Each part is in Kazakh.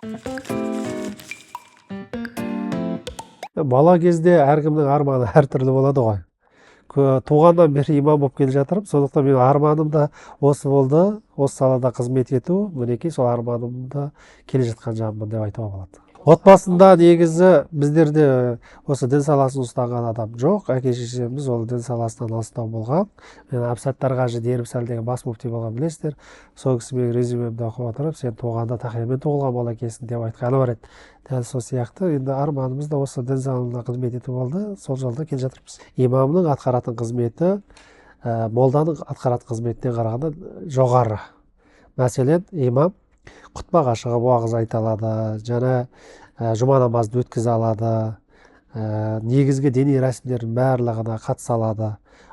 Бала кезде әркімнің арманы әртүрлі болады ғой. Туғаннан бері имам болып келе жатырмын, сондықтан менің арманым да осы болды, осы салада қызмет ету, мінекей сол арманымда келе жатқан жанмын деп айтуға болады. Отбасында негізі біздерде осы дін саласын ұстаған адам жоқ, әке шешеміз ол дін саласынан алыстау болған. Мен Әбсаттар қажы Дербісәл деген бас муфти болған, білесіздер. Сол кісі менің резюмемді оқып отырып, сен туғанда тақиямен туылған бала екенсің деп айтқаны бар еді. Дәл сол сияқты енді арманымыз да осы дін саласына қызмет ету болды, сол жолда келе жатырмыз. Имамның атқаратын қызметі, молданың атқаратын қызметінен қарағанда жоғары. Мәселен, имам құтпаға шығып уағыз айта алады, және жұма намазды өткізе алады, негізгі діни рәсімдердің барлығына қатыса алады.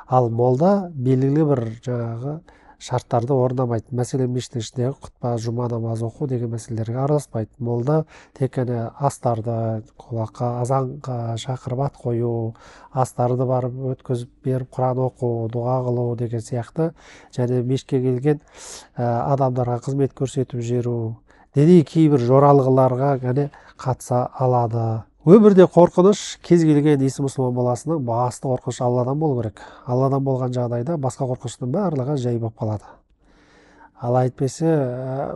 Ал молда белгілі бір жаңағы шарттарды орындамайды. Мәселен, мешіттің ішіндегі құтпа, жұма намаз оқу деген мәселелерге араласпайды. Молда тек қана астарды құлаққа азанға шақырып ат қою, астарды барып өткізіп беріп құран оқу, дұға қылу деген сияқты, және мешітке келген адамдарға қызмет көрсетіп жіберу, діни кейбір жоралғыларға ғана қатыса алады. Өмірде қорқыныш кез келген исі мұсылман баласының басты қорқынышы Алладан болу керек. Алладан болған жағдайда басқа қорқыныштың барлығы жай болып қалады. Ал әйтпесе,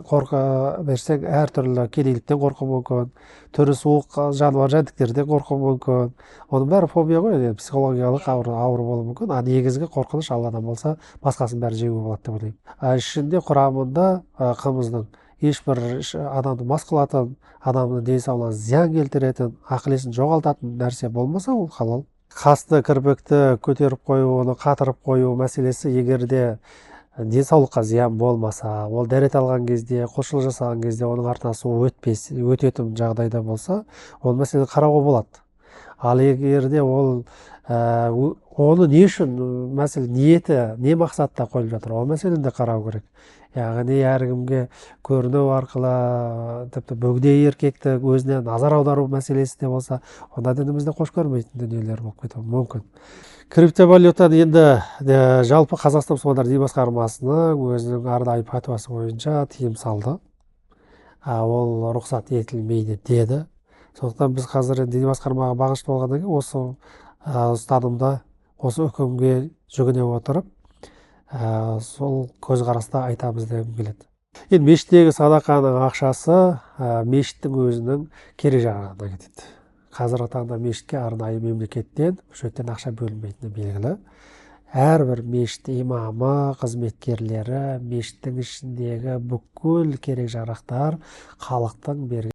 қорқа берсең әртүрлі кедейліктен қорқуы мүмкін, түрі суық жануар жәндіктерден қорқуы мүмкін. Оның бәрі фобия ғой, енді психологиялық ауру болуы мүмкін. А негізгі қорқыныш Алладан болса, басқасының бәрі жеуге болады деп ойлаймын. Ішінде құрамында, қымыздың ешбір адамды мас қылатын, адамның денсаулығына зиян келтіретін, ақыл есін жоғалтатын нәрсе болмаса, ол халал. Қасты, кірпікті көтеріп қою, оны қатырып қою мәселесі егер де денсаулыққа зиян болмаса, ол дәрет алған кезде, құлшылық жасаған кезде оның артынан су өтпес, өтетін жағдайда болса, ол мәселені қарауға болады. Ал егер де ол, оны не үшін, мәселе ниеті, не мақсатта қойылып жатыр, ол мәселені де қарау керек. Яғни әркімге көріну арқылы, тіпті бөгде еркекті өзіне назар аудару мәселесі де болса, онда дінімізде қош көрмейтін дүниелер болып кетуі мүмкін. Криптовалютаны енді, жалпы Қазақстан мұсылмандар діни басқармасының өзінің арнайы пәтуасы бойынша тыйым салды. Ол рұқсат етілмейді деді. Сондықтан біз қазір енді діни басқармаға бағынышты болғаннан кейін осы, ұстанымда, осы үкімге жүгіне отырып, сол көзқараста айтамыз дегім келеді. Енді мешіттегі садақаның ақшасы, мешіттің өзінің керек жарағына кетеді. Қазіргі таңда мешітке арнайы мемлекеттен, бюджеттен ақша бөлінбейтіні белгілі. Әрбір мешіт имамы, қызметкерлері, мешіттің ішіндегі бүкіл керек жарақтар халықтың берген